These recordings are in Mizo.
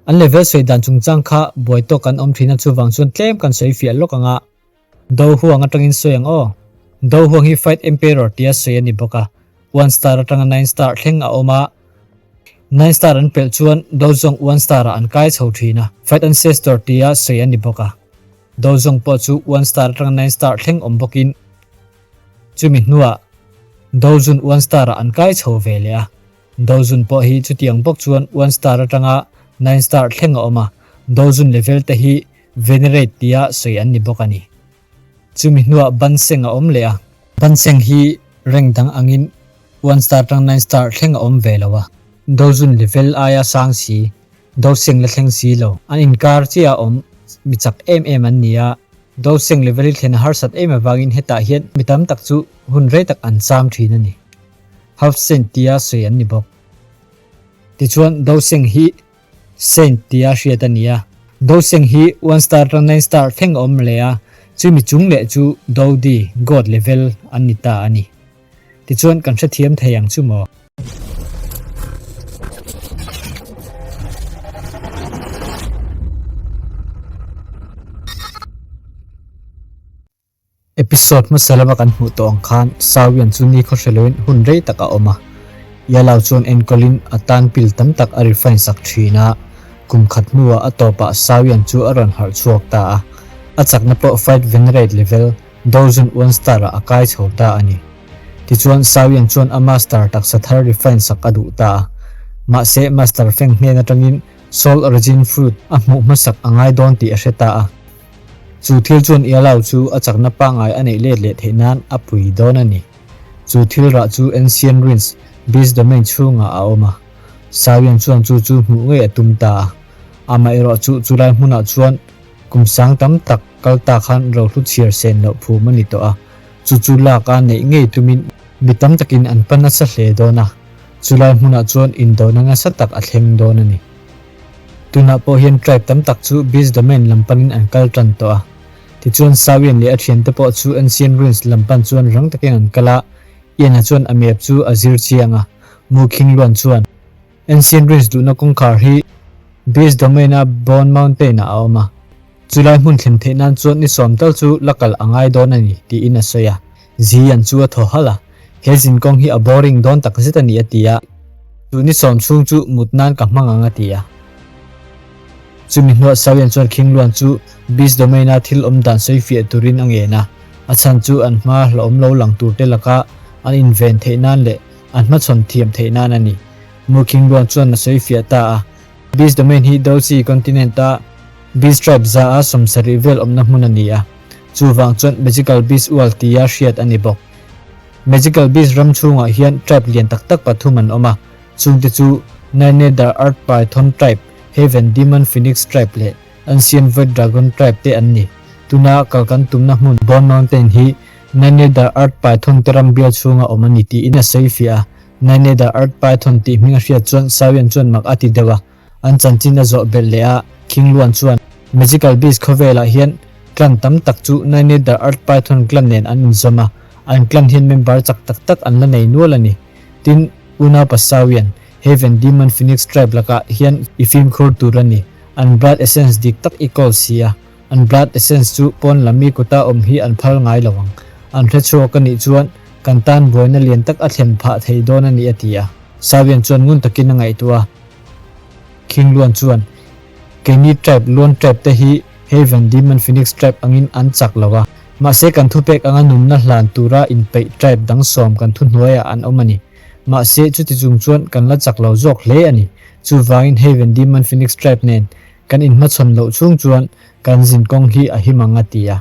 An level sawi dan chungchang kha buai tawk an awm thin a chuvang chuan tlem kan sawi fiah lawk ang a. Do huang atangin sawi ang aw. Do huang hi Fight Emperor tia sawi a ni bawk a, one star atanga nine star thleng a awm a. Nine star an pelh chuan Do zawng one star ah an kai chho thin a, Fight Ancestor tia sawi a ni bawk a. Do zawng pawh chu one star atanga nine star thleng awm bawkin chumi hnuah Do zun one star ah an kai chho ve leh a. Dozun pawh hi chutiang bawk chuan one star atanga nine star thleng a awm a, Dozun level te hi Venerate tia sawi an ni bawk a ni. Chumi hnuah Banseng a awm leh a. Banseng hi rank dang angin one star atang nine star thleng a awm ve lo a. Dozun level aia sang si, Doseng la thleng si lo. An inkar chiah a awm mi chak em em an ni a. Doseng level hi thlen a harsat em avangin hetah hian mi tam tak chu hun rei tak an cham thin a ni. Half Saint tia sawi an ni bawk. Tichuan Doseng hi Saint tia hriat a ni a. Doseng hi one star atang nine star thleng a awm leh a, chumi chung leh chu Dodi, God level, an ni ta a ni. Tichuan kan hrethiam thei ang chu maw? Episode hmasa lama kan hmuh tawh ang khan Sawian chu ni khawhre loin hun rei tak a awm a. Yalau chuan enkawlin a tan pil tam tak a refine sak thin a, kum khat hnuah a tawpah Sawian chu a rawn harh chhuak ta a. A chakna pawh Fight Venerate level Dozun one star ah a kai chho ta a ni. Tichuan Sawian chuan a master taksa thar refine sak a duh ta a. Mahse Master Feng hnen atangin Soul Origin Fruit a hmuh hmasak a ngai dawn tih a hre ta a. Chu thil chuan Ialau chu a chakna pangngai a neih let leh theih nan a pui dawn a ni. Chu thil rah chu Ancient Ruins, Beast Domain chhungah a awm a. Sawian chuan chu chu hmuh ngei a tum ta a. Amaherawh chu chulai hmunah chuan kum sang tam tak kal ta khan rohlu chhiar sen loh phum a ni tawh a. Chu chu lak a neih ngei tumin mi tam takin an pa nasa hle dawn a. Chulai hmunah chuan indona nasa tak a thleng dawn a ni. Tunah pawh hian tribe tam tak chu Beast Domain lam panin an kal tan tawh a. Tichuan Sawian leh a thiante pawh chu Ancient Ruins lam pan chuan rang takin an kal a, Ian-a chuan a map chu a zir chiang a, Mu Khing Luan chuan, Ancient Ruins duhna kawngkhar hi Beast Domain-a Bone Mountain-ah a awm a, chulai hmun thlen theih nan chuan ni sawm tal chu la kal a ngai dawn a ni, tiin a sawi a. Zian chu a thaw halh a, He zinkawng hi a boring dawn tak zet a ni a ti a, chu ni sawm chhung chu mut nan ka hmang ang a ti a. Chumi hnuah Sawian chuan Khingluan chu Beast Domain-a thil awm dan sawi fiah turin a ngen a, a chhan chu an hma hlauhawm lo lang turte laka an inven theih nan leh an hmachhawn thiam theih nan a ni. Mu Khingluan chuan a sawi fiah ta a, Beast Domain hi Dochi Continent-a Beast Tribe za a 70 vel awmna hmun a ni a, chuvang chuan Magical Beast World tia hriat a ni bawk. Magical Beast ram chhungah hian tribe lian tak tak pathum an awm a, chungte chu Nine-Nether Earth Python Tribe, Heaven Demon Phoenix Tribe leh Ancient Void Dragon Tribe te an ni. Tuna kal kan tumna hmun Bone Mountain hi Nine-Nether Earth Python te ram bial chhunga awm a ni tiin a sawi fiah a. Nine-Nether Earth Python tih hming a hriat chuan Sawian chuan mak a ti deuh a, An chanchin a zawh belh leh a, King Luan chuan, Magical Beast khawvelah hian clan tam tak chu Nine-Nether Earth Python clan nen an inzawm a, an clan hian member chak tak tak an la nei nual a ni. Tin, unau Pasawian, Heaven Demon Phoenix Tribe lakah hian i fimkhur tur a ni. An blood essence dik tak i kawl si a, an blood essence chu pawn lam mi kuta awm hi an phal ngai lo ang. An hrechhuak a nih chuan kan tan buaina lian tak a thlen phah thei dawn a ni a ti a. Sawian chuan ngun takin a ngaihtuah a. King Luan chuan, Keini tribe, Luan tribe te hi Heaven Demon Phoenix tribe angin an chak lo a. Mahse kan thupek anga nunna hlan tura inpeih tribe dang sawm kan thuhnuaiah an awm a ni. Mahse chuti chung chuan kan la chak lo zawk hle a ni. Chuvangin Heaven Demon Phoenix tribe nen kan inhmachhawn loh chhung chuan kan zinkawng hi a him ang a ti a.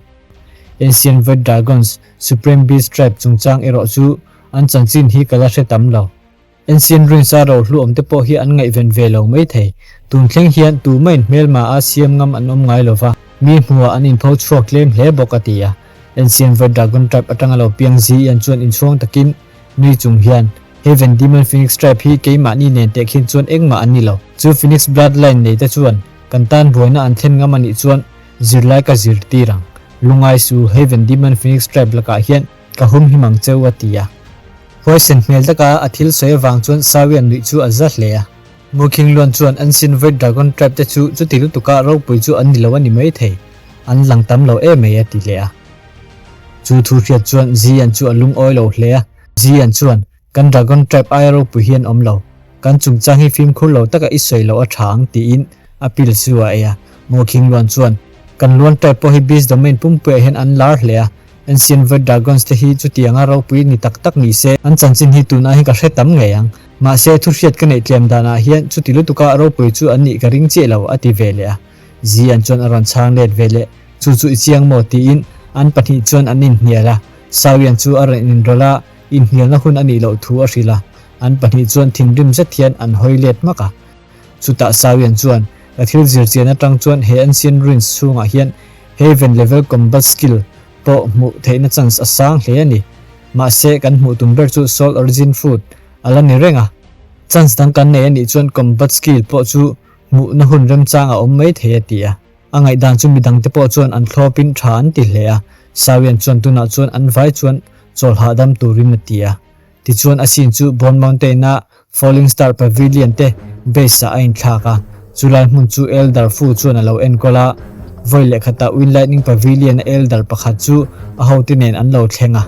Ancient Void Dragons, Supreme Beast tribe chungchang erawh chu an chanchin hi ka la hre tam lo. Ancient Ruins a rohlu awm te pawh hi an ngaihven ve lo mai thei. Tun thleng hian tumain hmelma a siam ngam an awm ngai lova, mi hmuhah an inpho chhuak tlem hle bawk a ti a. Ancient Void Dragon Tribe atanga lo piang Zian chuan inchhuang takin nui chung hian, Heaven Demon Phoenix Tribe hi keimahni nen teh khin chuan engmah an ni lo. Chu Phoenix Bloodline nei te chuan kan tan buaina an thlen ngam a nih chuan zirlai ka zirtir ang. Lungai su Heaven Demon Phoenix Tribe lakah hian Ka hum him ang cheu a ti a. Huaisen hmel taka a thil sawi avang chuan Sawian nuih chu a za hle a. Mukhingluan chuan Ancient Void Dragon Tribe te chu chuti lutuka ropui chu an ni lo a ni maithei, an lang tam lo em mai a ti leh a. Chu thu hriat chuan Zian chu a lungawi lo hle a, Zian chuan, Kan Dragon Tribe aia ropui hi an awm lo, kan chungchang hi fimkhur lo taka i sawi loh a tha ang tiin a pil chu a ei a. Mukhingluan chuan, Kan Luan Tribe pawh hi Beast Domain pumpuiah hian an lar hle a, Ancient Void Dragons te hi chutianga ropui ni tak tak ni se, an chanchin hi tunah hi ka hre tam ngei ang. Mahse, thuhriat ka neih tlem danah hian chuti lutuka ropui chu an nih ka ring chiah lo, a ti ve leh a. Zian chuan a rawn chhang let ve leh, Chu chu i chiang maw? tiin an pahnih chuan an inhnial a. Sawian chu a rawn inrawlh a, inhnialna hun a nih loh thu a hrilh a. An pahnih chuan thinrim zet hian an hawi let hmak a. Chutah Sawian chuan, Ka thil zirchian atang chuan he Ancient Ruins chhungah hian Haven level combat skill pawh hmuh theihna chance a sang hle a ni. Mahse, kan hmuh tum ber chu Soul Origin Fruit a la ni reng a. Chance dang kan nei a nih chuan combat skill pawh chu hmuhna hun remchang a awm mai thei a ti a. A ngaihdan chu midangte pawh chuan an thlawpin tha an ti hle a. Sawian chuan tunah chuan an vai chuan chawl hahdam turin a ti a. Tichuan a scene chu Bone Mountain-a Falling Star Pavilion te base-ah a inthlak a, chulai hmun chu Elder Fu chuan a lo enkawl a. Vawi leh khatah Wind Lightning Pavilion-a Elder pakhat chu a hote nen an lo thleng a.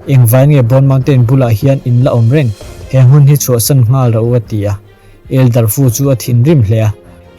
Engvai nge Bone Mountain bulah hian in la awm reng? He hmun hi chhuahsan nghal rawh u a ti a. Elder Fu chu a thinrim hle a,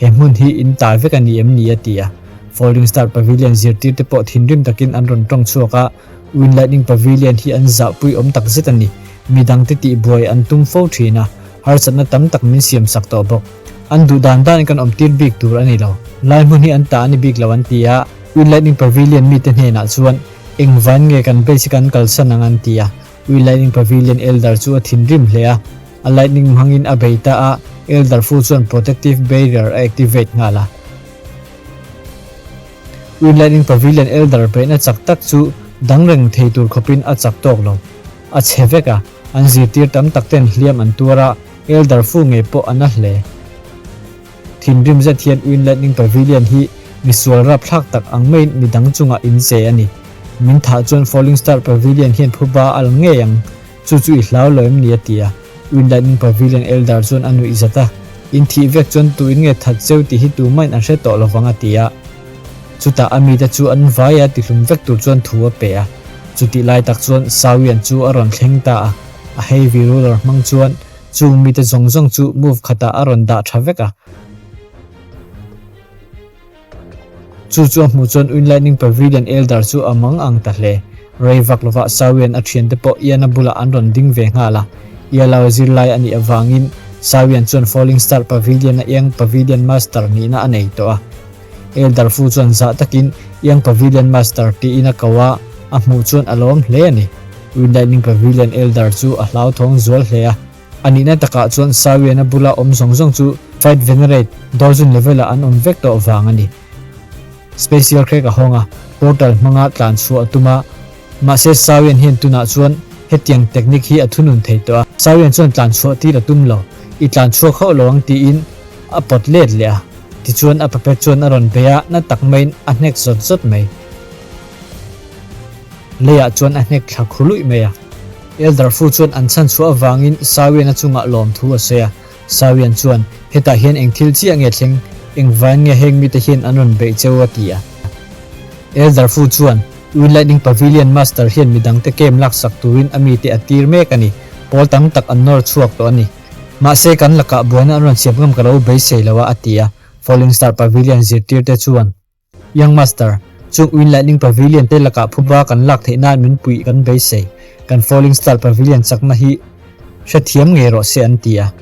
He hmun hi in tai vek a ni em ni? a ti a. Falling Star Pavilion zirtirte pawh thinrim takin an rawn tawng chhuak a, Wind Lightning Pavilion hi an zahpui awm tak zet a ni. Midangte tihbuai an tum fo thin a, harsatna tam tak min siam sak tawh bawk. An duh dan danin kan awm tir bik tur a ni lo. Lai hmun hi an ta a ni bik lo an ti a, Wind Lightning Pavilion mite hnenah chuan engvain nge kan base hi kan kalsan ang an ti a. Wind Lightning Pavilion Elder chu a thinrim hle a, a lightning hmangin a bei ta a, Elder Fu chuan protective barrier a activate nghal a. Wind Lightning Pavilion Elder beihna chak tak chu dang reng thei tur khawpin a chak tawk lo. A chhe vek a, an zirtir tam tak ten hliam an tuar a, Elder Fu ngei pawh a na hle. Thinrim zet hian Wind Lightning Pavilion hi misual rapthlak tak ang maiin midang chungah in che a ni. Min thah chuan Falling Star Pavilion hian phuba a la ngei ang. Chu chu i hlau lo em ni a ti a. Wind Lightning Pavilion Elder chuan a nuih zat a. In thih vek chuan tu in nge that cheu tih hi tumahin an hre tawh lo vang a ti a. Chutah a mite chu an vai a tihlum vek tur chuan thu a pe a. Chutih lai tak chuan Sawian chu a rawn thleng ta a. A heavy ruler hmang chuan chung mite zawng zawng chu move khatah a rawn dah tha vek a. Chu chu a hmuh chuan Wind Lightning Pavilion Elder chu a mang ang ta hle. Rei vak lovah Sawian a thiante pawh Ian-a bulah an rawn ding ve nghal a. Ialao zirlai a nih avangin Sawian chuan Falling Star Pavilion-a Young Pavilion Master nihna a nei tawh a. Elder Fu chuan zah takin Young Pavilion Master tiin a ko a, a hmuh chuan a lawm hle a ni. Wind Lightning Pavilion Elder chu a hlauthawng zual hle a. A nihna takah chuan Sawiana bula awm zawng zawng chu Fight Venerate Dozen level-ah an awm vek tawh vang a ni. Special crack a hawng a, portal hmanga tlan chhuah a tum a, mahse Sawian hian tunah chuan hetiang technique hi a thunun thei tawh a. Sawian chuan tlan chhuah tir a tum lo, i tlan chhuak hauh lo ang tiin a pawt let leh a. Tichuan a puppet chuan a rawn bei a, na tak maiin a hnek zawt zawt mai. Leiah chuan a hnek thla khu luih mai a. Elder Fu chuan an chhan chhuah avangin Sawian a chungah lawmthu a sawi a. Sawian chuan, Hetah hian eng thil chiah nge thleng? Engvain nge heng mite hian an rawn beih cheu? a ti a. Elder Fu chuan, Wind Lightning Pavilion Master hian midangte camp laksak turin a mite a tir mek a ni. Pawl tam tak an nawr chhuak tawh a ni. Mahse kan lakah buaina an rawn siam ngam ka lo beisei lo a, a ti a. Falling Star Pavilion zirtirte chuan, Young Master, chung Wind Lightning Pavilion te lakah phuba kan lak theih nan min puih kan beisei. Kan Falling Star Pavilion chakna hi hrethiam ngei rawh se an ti a.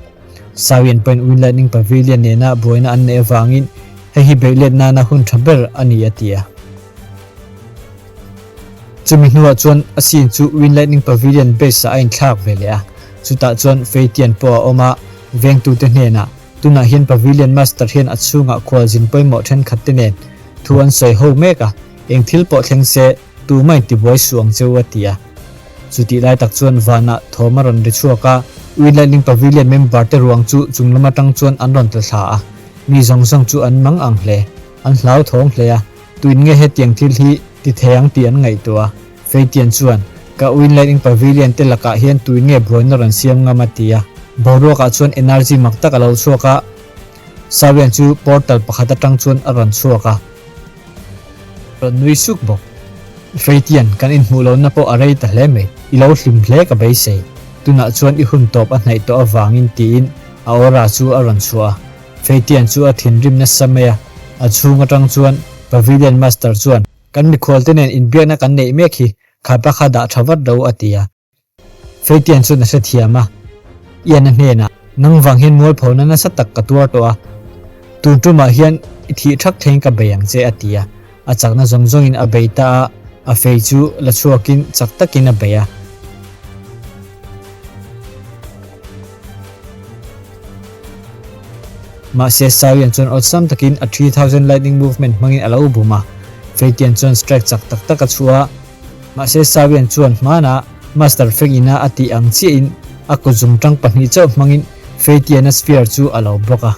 Sawian pawhin Wind Lightning Pavilion nena buaina an neih avangin hei hi beih let nana hun tha ber a ni a ti a. Chumi hnuah chuan a scene chu Wind Lightning Pavilion base-ah a inthlak ve leh a. Chutah chuan Feitian pawh a awm a, vengtute hnenah Tunah hian Pavilion Master hian a chhungah khualzin pawimawh thenkhat te nen thu an sawi ho mek a, eng thil pawh thleng se tumah in tibuai suh ang che u a ti a. Chutih lai tak chuan vanah thawm a rawn ri chhuak a, Wind Lightning Pavilion member te ruang chu chung lam atang chuan an rawn tla thla a, mi zawng zawng chu an mang ang hle, an hlauthawng hle a, tuin nge hetiang thil hi ti thei ang tih an ngaihtuah a. Feitian chuan, Ka Wind Lightning Pavilion te lakah hian tuin nge buaina rawn siam ngam a ti a. Boruakah chuan energy mak tak a lo chhuak a, Sawian chu portal pakhat atang chuan a rawn chhuak a. Rawn nui suk bawk. Feitian, kan inhmuh lohna pawh a rei ta hle mai. I lo hlim hle ka beisei. Tunah chuan i hun tawp a hnaih tawh avangin tiin a aura chu a rawn chhuah a. Feitian chu a thinrim nasa mai a, a chhung atang chuan Pavilion Master chuan, Kan mikhualte nen inbiakna kan neih mek hi, khapa kha dah tha vat lo a ti a. Feitian chuan a hrethiam a, Ian-a hnenah, Nang vang hian mualphona nasa tak ka tuar tawh a, tun tumah hian i thih thak thleng ka bei ang che a ti a. A chakna zawng zawngin a bei ta a, a fei chu la chhuakin chak takin a bei a. Mahse Sawian chuan awlsam takin a 3000 lightning movement hmangin a lo bum a, Feitian chuan strike chak tak tak a chhuah a. Mahse Sawian chuan hmanah Master Feng ina a tih ang chiahin a kutzung tang pahnih chauh hmangin Feitiana sphere chu a lo block a.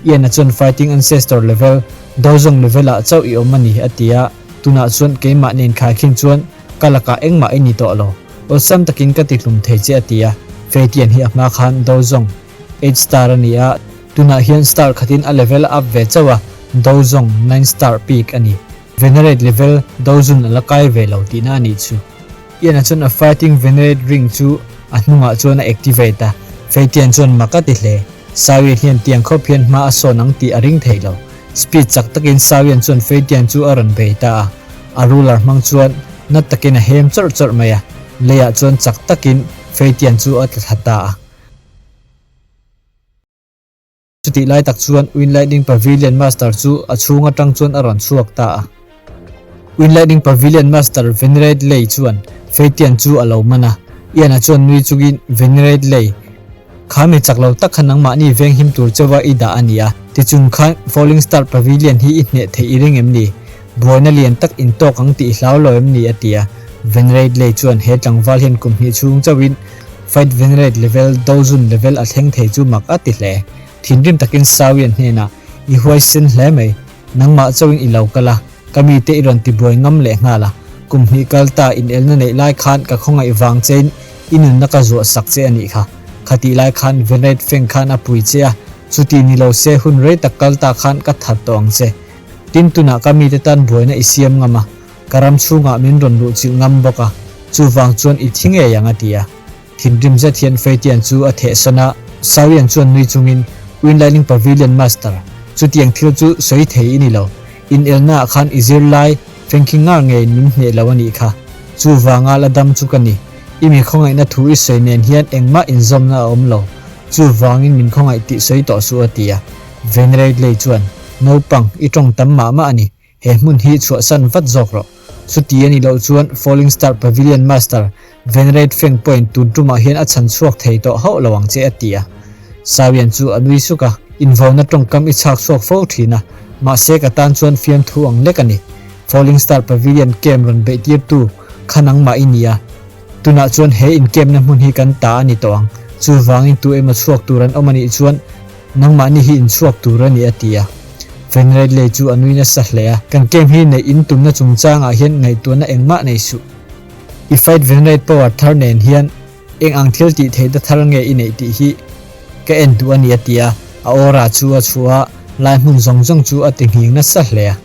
Ian-a chuan Fighting Ancestor level, Dozong level ah chauh i awm a ni a ti a, tunah chuan keimah nen khaikhin chuan ka lakah engmah i ni tawh lo. Awlsam takin ka ti hlum thei che a ti a, Feitian hi a hma khan Dozong eight star a ni a, tunah hian star khatin a level a up ve chauh a, Dozong nine star peak a ni. Venerate level Dozun a la kai ve lo tihna a nih chu. Ian-a chuan a Fighting Venerate Ring chu a hnungah chuan a activate a, Feitian chuan mak a ti hle. Sawian hian tiang khawp hian hma a sawn ang tih a ring thei lo. Speed chak takin Sawian chuan Feitian chu a rawn bei ta a, a ruler hmang chuan na takin a hem chawrh chawrh mai a, leiah chuan chak takin Feitian chu a tla thla ta a. Chutih lai tak chuan Wind Lightning Pavilion Master chu a chhung atang chuan a rawn chhuak ta a. Wind Lightning Pavilion Master Venerate Lei chuan Feitian chu a lo man a, Ian-a chuan nui chungin Venerate Lei, Kha mi chak lo tak kha nangmahni veng him tur chauha i dah a ni a, tichung khan Falling Star Pavilion hi i hneh theih i ring em ni? Buaina lian tak in tawk ang tih i hlau lo em ni? a ti a. Venerate Lei chuan he tlangval hian kum hnih chhung chauhin Fight Venerate level dozun level a thleng thei chu mak a ti hle. Thinrim takin Sawian hnenah, I huaisen hle mai, nangmah chauhin i lo kal a, ka mite i rawn tibuai ngam leh nghal a, kum hnih kal ta inelna neih lai khan ka khawngaih vang chein i nunna ka zuah sak che a nih kha. Khatih lai khan Venerate Feng khan a pui che a, chuti ni lo se hun rei tak kal ta khan ka that tawh ang che. Tin tunah ka mite tan buaina i siam ngam a, Ka ram chhungah min rawn luh chilh ngam bawk a, chuvang chuan i thi ngei ang a ti a. Thinrim zet hian Feitian chu a thehsawn a, Sawian chuan nui chungin, Winlining Pavilion Master, chutiang thil chu sawi thei i ni lo. Inelnaah khan i zirlai fengkhi ngar ngeiin min hneh lo a nih kha. Chuvanga la dam chu ka ni. I mi khawngaihna thu i sawi nen hian engmah inzawmna a awm lo. Chuvangin min khawngaih tih sawi tawh suh a ti a. Venerate Lei chuan, Naupang, i tawng tam mah mah a ni. He hmun hi chhuahsan vat zawk rawh. Chuti a nih loh chuan Falling Star Pavilion Master Venerate Feng pawhin tun tumah hian a chhan chhuak thei tawh hauh lo ang che a ti a. Sawian chu a nui suk a, Invauna tawngkam i chhak chhuak fo thin a, mahse ka tan chuan fiamthu ang lek a ni. Falling Star Pavilion camp rawn beihtirtu kha nangmah i ni a. Tunah chuan he incampna hmun hi kan ta a ni tawh ang. Chuvangin tu emaw chhuak tur an awm a nih chuan Nangmahni hi inchhuak tur a ni a ti a. Venerate lei chu a nui nasa hle a. Kan camp hi neih in tumna chungchangah hian ngaihtuahna engmah nei suh. I fight Venerate power thar nen hian eng ang thil tih theihna thar nge i neih tih hi ka en duh a ni a ti a. A aura chu a chhuah a, lai hmun zawng zawng chu a ti nghing nasa hle a.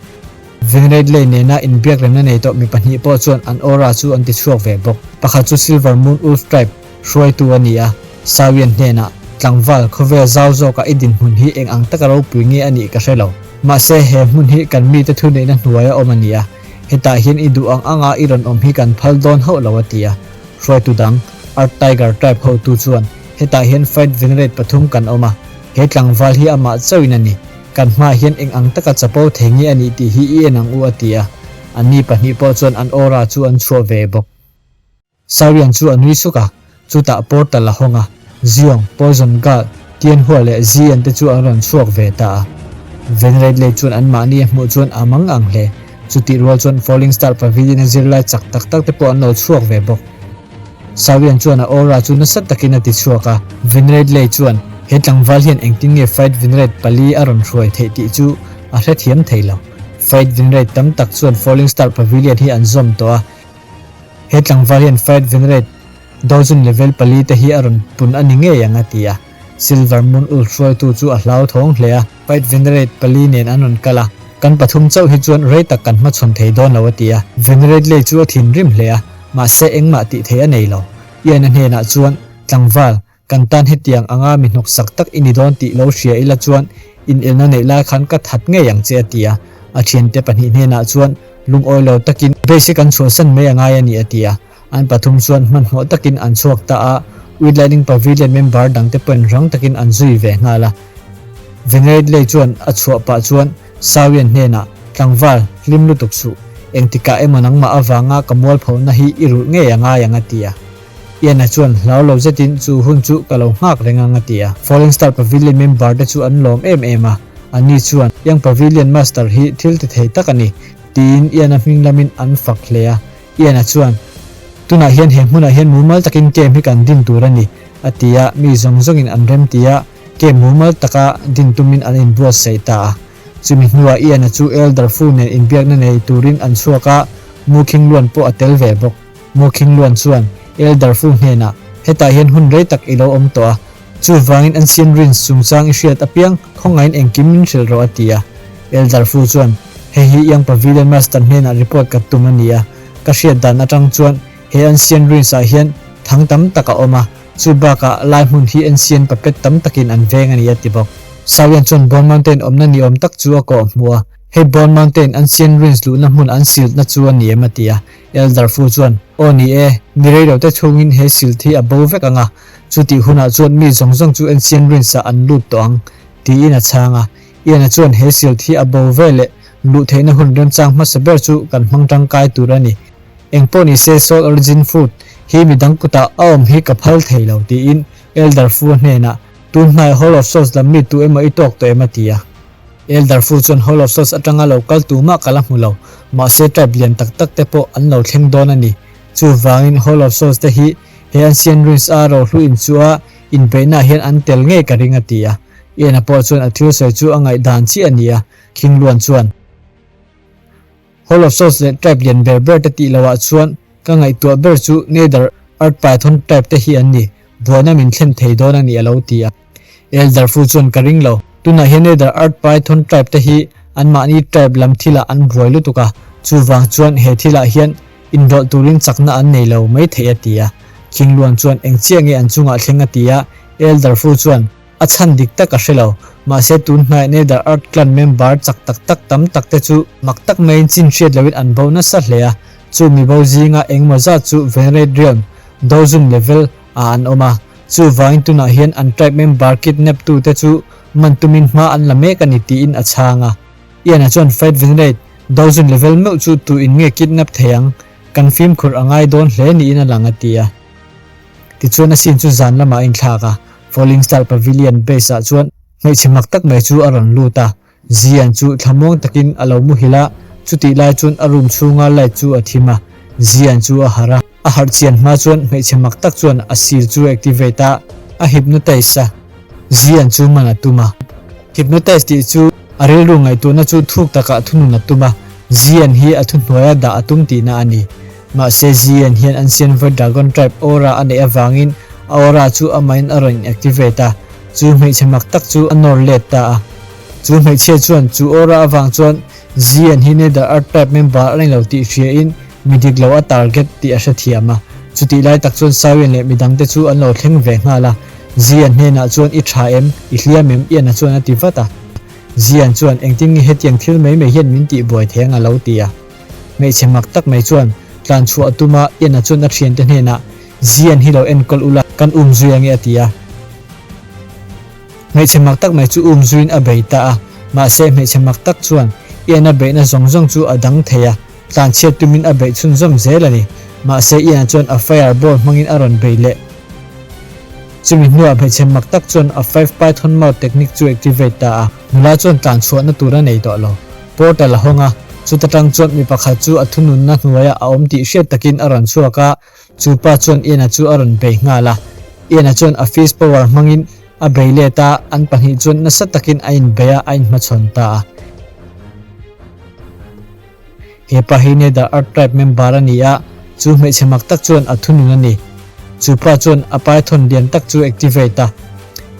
Venerate lei nena inbiakremna nei tawh mi pahnih pawh chuan an aura chu an ti chhuak ve bawk. Pakhat chu Silver Moon Wolf Tribe Hruaitu a ni a, Sawian hnenah, Tlangval, khawvel zau zawkah i dinhmun hi eng ang taka ropui nge a nih ka hre lo. Mahse, he hmun hi kan mite thuneihna hnuaia awm a ni a, hetah hian i duh ang anga i rawn awm hi kan phal dawn hauh lo a ti a. Hruaitu dang, Earth Tiger Tribe hotu chuan, Hetah hian Fight Venerate pathum kan awm a, he tlangval hi amah chauhin a ni. Kan hmaah hian eng ang taka chapo thei nge a nih tih hi i en ang u a ti a. Anni pahnih pawh chuan an aura chu an chhuah ve bawk. Sawian chu a nui suk a, chutah portal a hawng a, Ziong, Poison Girl, Tianhua leh Zian te chu an rawn chhuak ve ta a. Venerate lei chuan anmahni a hmuh chuan a mang ang hle. Chutih rual chuan Falling Star Pavilion a zirlai chak tak tak te pawh an lo chhuak ve bawk. Sawian chuan a aura chu nasa takin a ti chhuak a, Venerate lei chuan he tlangval hian engtin nge Fight Venerate pali a rawn hruai theih tih chu a hrethiam thei lo. Fight Venerate tam tak chuan Falling Star Pavilion hi an zawm tawh a, He tlangval hian Fight Venerate Dozun level pali te hi a rawn pun a ni ngei ang a ti a. Silver Moon Ulf hruaitu chu a hlauthawng hle a. Fight Venerate pali nen an rawn kal a, kan pathum chauh hi chuan rei tak kan hmachhawn thei dawn lo a ti a. Venerate lei chu a thinrim hle a, mahse engmah tih theih a nei lo. Ian-a hnenah chuan, Tlangval, kan tan hetiang anga mi hnawksak tak i ni dawn tih lo hria ila chuan inelna neih lai khan ka that ngei ang che a ti a. A thiante pahnih hnenah chuan lungawi lo takin base hi kan chhuahsan mai a ngai a ni a ti a. An pathum chuan hmanhmawh takin an chhuak ta a, Weed Lightning Pavilion member dangte pawhin rang takin an zui ve nghal a. Venerate Lei chuan a chhuah pah chuan Sawian hnenah, Tlangval, hlim lutuk suh. Engtikah emaw nangmah avanga ka mualphona hi i rulh ngei a ngai ang a ti a. Ian-a chuan hlau lo zetin chu hun chu ka lo nghak reng ang a ti a. Falling Star Pavilion member te chu an lawm em em a, anni chuan, Young Pavilion Master hi thil ti thei tak a ni, tiin Ian-a hming lamin an fak hle a. Ian-a chuan, Tunah hian he hmunah hian mumal takin camp hi kan din tur a ni, a ti a, mi zawng zawngin an rem ti a, camp mumal taka din tumin an inbuatsaih ta a. Chumi hnuah Ian-a chu Elder Fu nen inbiakna nei turin an chhuak a, Mu Khing Luan pawh a tel ve bawk. Mu Khing Luan chuan Elder Fu hnenah, Hetah hian hun rei tak i lo awm tawh a, chuvangin Ancient Ruins chungchang i hriat apiang khawngaihin engkim min hrilh rawh a ti a. Elder Fu chuan, Hei hi Young Pavilion Master hnenah report ka tum a ni a, ka hriat dan atang chuan he Ancient Ruins ah hian thang tam tak a awm a, chu bakah lai hmun hi Ancient puppet tam takin an veng a ni a ti bawk. Sawian chuan Bone Mountain awmna ni awm tak chu a kawh hmuh a, Hei Bone Mountain Ancient Ruins luhna hmun an siltna chu a ni em a ti a. Elder Fu chuan, Aw ni e, mi reilote chhungin he silt hi a bo vek ang a, chutih hunah chuan mi zawng zawng chu Ancient Ruins ah an lut tawh ang, tiin a chhang a. Ian-a chuan he silt hi a bo ve leh luh theihna hun remchang hmasa ber chu kan hmang tangkai tur a ni. Engpawh ni se Soul Origin Fruit hi midang kutah a awm hi ka phal thei lo, tiin Elder Fu-a hnenah, Tun hnai Hall of Souls lam mi tu emaw i tawk tawh em? a ti a. Elder Fu chuan Hall of Souls atanga lo kal tumah ka la hmu lo, mahse tribe lian tak tak te pawh an lo thleng dawn a ni. Chuvangin Hall of Souls te hi he Ancient Ruins a rohlu inchuh a inbeihnaah hian an tel ngei ka ring a ti a. Ian-a pawh chuan a thil sawi chu a ngaihdan chiah a ni a, King Luan chuan, Hall of Souls leh tribe lian ber ber te tih loah chuan ka ngaihtuah ber chu Nether Earth Python tribe te hi an ni, buaina min thlen thei dawn a ni a lo ti a. Elder Fu chuan ka ring lo, tunah hian Nether Earth Python tribe te hi anmahni tribe lam thilah an buai lutuk a, chuvang chuan he thilah hian inrawlh turin chakna an nei lo mai thei a ti a. King Luan chuan eng chiah nge an chungah thleng a ti a, Elder Fu chuan, A chhan dik tak a hre lo. Mahse tun hnaiah Nether Earth Clan member chak tak tak tam tak te chu mak tak maiin chin hriat loin an bo nasa hle a. Chu mi bo zinga engemaw zat chu Venerate Realm, Dozun level, ah an awm a. Chuvangin tunah hian an tribe member kidnap tu te chu man tumin hma an la mek a ni tiin a chhang a. Ian-a chuan Fight Venerate, Dozun level meuh chu tu in nge kidnap thei ang? Kan fimkhur a ngai dawn hle niin a lang a ti a. Tichuan a scene chu zan lamah a inthlak a. Falling Star Pavilion base ah chuan hmeichhe mak tak mai chu a rawn lut a, Zian chu thlamuang takin a lo muhil a, chutih lai chuan a room chhunga light chu a thim a, Zian chu a harh a, a harh chian hma chuan hmeichhe mak tak chuan a seal chu a activate a, a hypnotize a, Zian chu man a tum a. Hypnotize tih chu a rilru ngaihtuahna chu thuk takah thunun a tum a, Zian hi a thuhnuaia dah a tum tihna a ni. Mahse Zian hian Ancient Void Dragon Tribe aura a neih avangin a aura chu amahin a rawn in-activate a, chu hmeichhe mak tak chu a nawr let ta a. Chu hmeichhia chuan chu aura avang chuan Zian hi Nether Earth Tribe member a ni lo tih hriain mi dik lo a target tih a hrethiam a. Chutih lai tak chuan Sawian leh midangte chu an lo thleng ve nghal a. Zian hnenah chuan I tha em? I hliam em? Ian-a chuan a ti vat a. Zian chuan engtin nge hetiang thil mai mai hian min tihbuai thei ang a lo ti a. Hmeichhe mak tak mai chuan tlan chhuah a tum a, Ian-a chuan a thiante hnenah, Zian hi lo enkawl ula, kan um zui ange a ti a. Hmeichhe mak tak mai chu um zuiin a bei ta a, mahse hmeichhe mak tak chuan Ian-a beihna zawng zawng chu a dang thei a, tlan chhiat tumin a beih chhunzawm zel a ni. Mahse Ian-a chuan a fire ball hmangin a rawn bei leh. Chumi hnuah hmeichhe mak tak chuan a Five Python Mouth technique chu activate ta a, nula chuan tlan chhuahna tur a nei tawh lo. Portal a hawng a, chuta tang chuan mi pakhat chu a thununna hnuaiah a awm tih hriat takin a rawn chhuak a, chu pa chuan Ian-a chu a rawn bei nghal a. Ian-a chuan a fist power hmangin a bei let a, an pahnih chuan nasa takin a inbei a, a inhmachhawn ta a. He pa hi Nether Earth Tribe member a ni a, chu hmeichhe mak tak chuan a thunun a ni. Chu pa chuan a python lian tak chu activate a.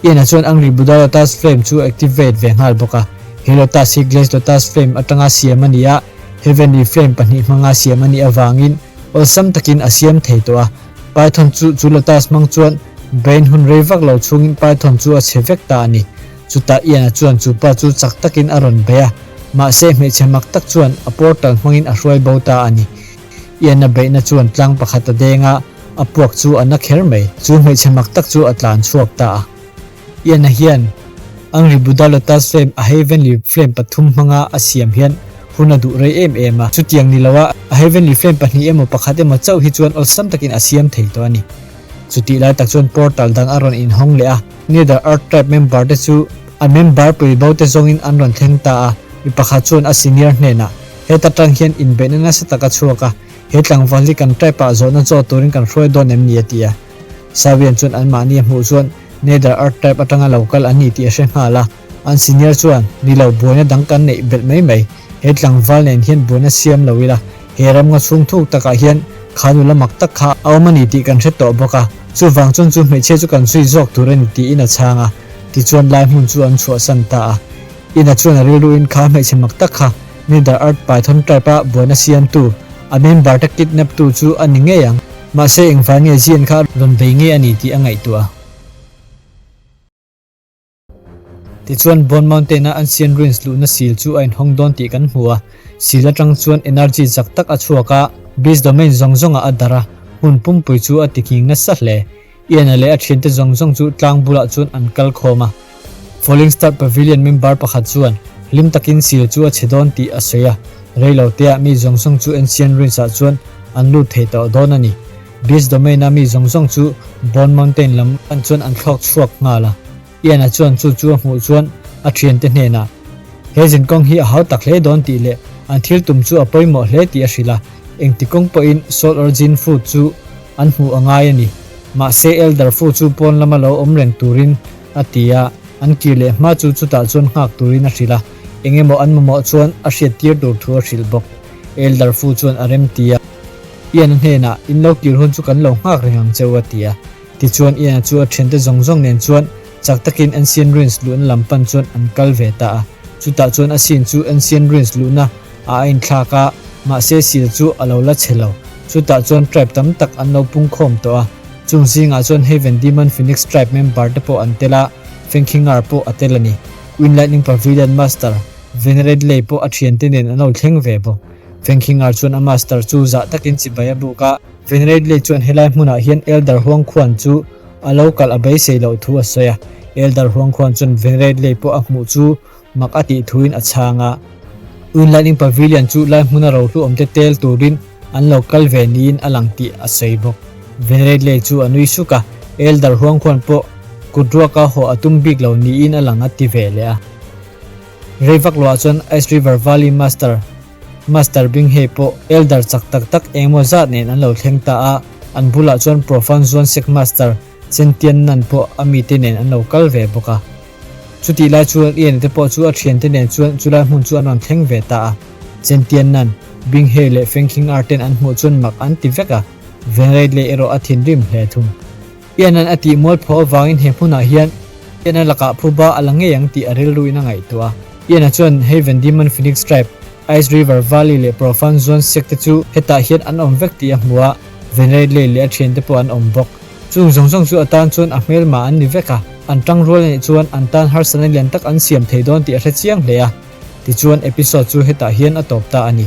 Ian-a chuan Angry Buddha Lotus Flame chu a activate ve nghal bawk a. He lotus hi Glaze Lotus Flame atanga siam a ni a, Heavenly Flame pahnih hmanga siam a nih avangin awlsam takin a siam thei tawh a. Python chu chu lotus hmang chuan brain hun rei vak lo chhungin Python chu a chhe vek ta a ni. Chutah Ian-a chuan chu pa chu chak takin a rawn bei a, mahse hmeichhe mak tak chuan a portal hmangin a hruai bo ta a ni. Ian-a beihna chuan tlang pakhat a deng a, a puak chu a na kher mai. Chu hmeichhe mak tak chu a tlan chhuak ta a. Ian-a hian Angry Buddha Lotus Flame a Heavenly Flame pathum hmanga a siam hian hun a duh rei em em a. Chutiang ni loa a Heavenly Flame pahnih emaw pakhat emaw chauh hi chuan awlsam takin a siam thei tawh a ni. Chutih lai tak chuan portal dang a rawn inhawng leh a, Nether Earth Tribe member te chu an member pui bo te zawngin an rawn thleng ta a. Mi pakhat chuan a senior hnenah, Heta tang hian inbeihna nasa tak a chhuak a, he tlangval hi kan tribe ah zawhna chaw turin kan hruai dawn em ni a ti a. Savian chuan anmahni a hmuh chuan Nether Earth Tribe atanga lo kal an ni tih a hre nghal a. An senior chuan, Ni lo, buaina dang kan neih belh mai mai. He tlangval nen hian buaina siam lo ila, he ramnga chhung thuk takah hian kha nula mak tak kha a awm a ni tih kan hre tawh bawk a. Chuvang chuan chu hmeichhia chu kan zui zawk tur a ni tiin a chhang a. Tichuan lai hmun chu an chhuahsan ta a. Ina chuan a rilruin kha hmeichhe mak tak kha Nether Earth Python Tribe-a buaina siamtu, a member te kidnap-tu chu a ni ngei ang. Mahse engvang nge Zion kha rawn bei ngei a ni tih a ngaihtuah a. Tichuan Bone Mountain-a Ancient Ruins luhna sil chu a inhawng dawn tih kan hmu a. Sil atang chuan energy chak tak a chhuak a, Beast Domain zawng zawngah a darh a, hmun pumpui chu a ti nghing nasa hle. Ian-a leh a thiante zawng zawng chu tlang bulah chuan an kal khawm a. Falling Star Pavilion member pakhat chuan hlim takin sil chu a chhe dawn tih a sawi a, rei lo teah mi zawng zawng chu Ancient Ruins-ah chuan an lut thei tawh dawn a ni. Beast Domain-a mi zawng zawng chu Bone Mountain lam pan chuan an thlawk chhuak nghal a. Ian-a chuan chu chu a hmuh chuan a thiante hnenah, He zinkawng hi a hau tak hle dawn tih leh an thil tum chu a pawimawh hle tih a hrilh a, engti kawng pawhin Soul Origin Food chu an hmuh a ngai a ni. Mahse Elder Fu chu pawn lama lo awm reng turin a ti a, an kir leh hma chu chutah chuan nghak turin a hrilh a, eng emaw an mamawh chuan a hriattir tur thu a hrilh bawk. Elder Fu chuan a rem ti a. Ian-a hnenah, In lo kir hun chu kan lo nghak reng ang che u a ti a. Tichuan Ian-a chu a thiante zawng zawng nen chuan chak takin Ancient Ruins luhna lam pan chuan an kal ve ta a. Chutah chuan a scene chu Ancient Ruins luhna ah a inthlak a, mahse seal chu a lo la chhe lo. Chutah chuan tribe tam tak an lo pungkhawm tawh a. Chung zingah chuan Heaven Demon Phoenix tribe member te pawh an tel a, Fengkhingar pawh a tel a ni. Wind Lightning Pavilion Master, Venerate Lei pawh a thiante nen an lo thleng ve bawk. Fengkhingar chuan a master chu zah takin chibai a buk a. Venerate Lei chuan helai hmunah hian Elder Huang Khuan chu a lo kalh a beisei loh thu a sawi a. Elder Huang Khuan chuan Venerate Lei pawh a hmuh chu mak a tih thuin a chhang a. Wind Lightning Pavilion chu lai hmuna rohlu awmte tel turin an lo kal ve niin a lang tih a sawi bawk. Venerate Lei chu a nui suk a, Elder Huang Khuan pawh kut ruaka haw a tum bik lo niin a lang a ti ve leh a. Rei vak loah chuan Ice River Valley Master, Master Binghei pawh Elder chak tak tak engemaw zat nen an lo thleng ta a, an bulah chuan Profan Zuan Sek Master Chen Tian Nan pawh a mite nen an lo kal ve bawk a. Chutih lai chuan Ian te pawh chu a thiante nen chuan chulai hmun chu an rawn thleng ve ta a. Chen Tian Nan, Binghei leh Feng Khing Ar ten an hmuh chuan mak an ti vek a, Venreit leh erawh a thinrim hle thung. Ian-a'n a tih mualpho avangin he hmunah hian Ian-a lakah phuba a la ngei ang tih a rilruin a ngaihtuah a. Ian-a chuan Haven Demon Phoenix Tribe, Ice River Valley leh Profan Zuan Sect te chu hetah hian an awm vek tih a hmu a, Venreit Lei leh a thiante pawh an awm bawk. Chung zawng zawng chu a tan chuan a hmelma an ni vek a, an tang rual anih chuan an tan harsatna lian tak an siam thei dawn tih a hre chiang hle a. Tichuan episode chu hetah hian a tawp ta a ni.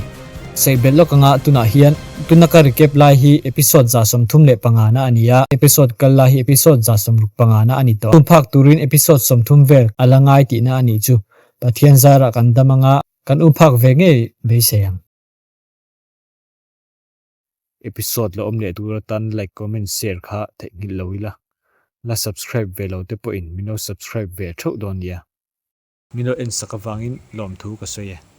Saihbelh lawk anga tunah hian tuna ka recap lai hi episode 35 na a ni a, episode kal lai hi episode 65 na a ni tawh. Tum phak turin episode 30 vel a la ngai tihna a nih chu. Pathian zarah kan dam anga kan um phak ve ngei beisei ang. Episode la awm leh tur atan like, comment, share kha theihnghilh lo ila. La subscribe ve lo te pawhin min lo subscribe ve theuh dawn nia. Min lo en sak avangin lawmthu ka sawi e.